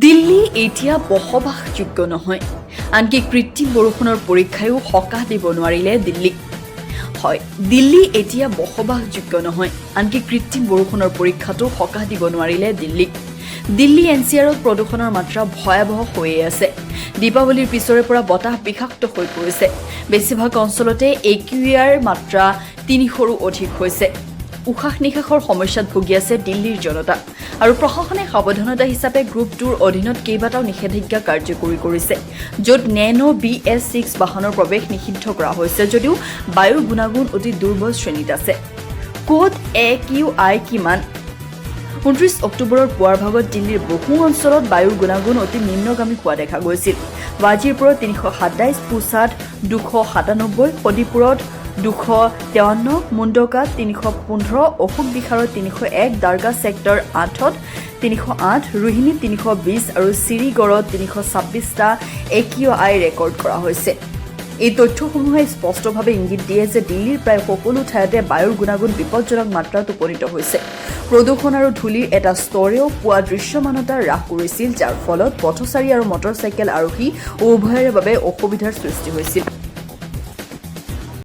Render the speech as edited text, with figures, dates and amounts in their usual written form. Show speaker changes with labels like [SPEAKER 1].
[SPEAKER 1] দিল্লী এতিয়া বসবাসযোগ্য নহয়। আনকি কৃত্ৰিম বৰষুণৰ পৰীক্ষায়ো সকাহ দিব নোৱাৰিলে দিল্লীক। হয়, দিল্লী এতিয়া বসবাসযোগ্য নহয়। আনকি কৃত্ৰিম বৰষুণৰ পৰীক্ষাতো সকাহ দিব নোৱাৰিলে দিল্লীক। দিল্লী এনচিআৰত প্ৰদূষণৰ মাত্ৰা ভয়াৱহ হৈয়ে আছে। দীপাৱলীৰ পিছৰে পৰা বতাহ বিষাক্ত হৈ পৰিছে। বেছিভাগ অঞ্চলতে একিউআইৰ মাত্ৰা 300ৰো অধিক হৈছে। উশাহ নিশাহৰ সমস্যাত ভুগি আছে দিল্লীৰ জনতা আৰু প্ৰশাসনে সাৱধানতা হিচাপে গ্ৰুপ 2ৰ অধীনত কেইবাটাও নিষেধাজ্ঞা কাৰ্যকৰী কৰিছে, য'ত নেন' বিএছ 6 বাহনৰ প্ৰৱেশ নিষিদ্ধ কৰা হৈছে যদিও বায়ুৰ গুণাগুণ অতি দুৰ্বল শ্ৰেণীত আছে। ক'ত একিউআই কিমান? 29 অক্টোবৰৰ পুৱাৰ ভাগত দিল্লীৰ বহু অঞ্চলত বায়ুৰ গুণাগুণ অতি নিম্নগামী হোৱা দেখা গৈছিল। ৱাজিৰপুৰত 327, পুছাত 297, সদিপুৰত 253, মুণ্ডকাত 315, অশোক বিহাৰত 301, দ্বাৰকা ছেক্টৰ 8ত 308, ৰোহিণীত 320 আৰু চিৰিগড়ত 326টা একিউআই ৰেকৰ্ড কৰা হৈছে। এই তথ্যসমূহে স্পষ্টভাৱে ইংগিত দিয়ে যে দিল্লীৰ প্ৰায় সকলো ঠাইতে বায়ুৰ গুণাগুণ বিপজ্জনক মাত্ৰাত উপনীত হৈছে। প্ৰদূষণ আৰু ধূলিৰ এটা স্তৰেও পুৱা দৃশ্যমানতা হ্ৰাস কৰিছিল, যাৰ ফলত পথচাৰী আৰু মটৰচাইকেল আৰোহী উভয়ৰে বাবে অসুবিধাৰ সৃষ্টি হৈছিল।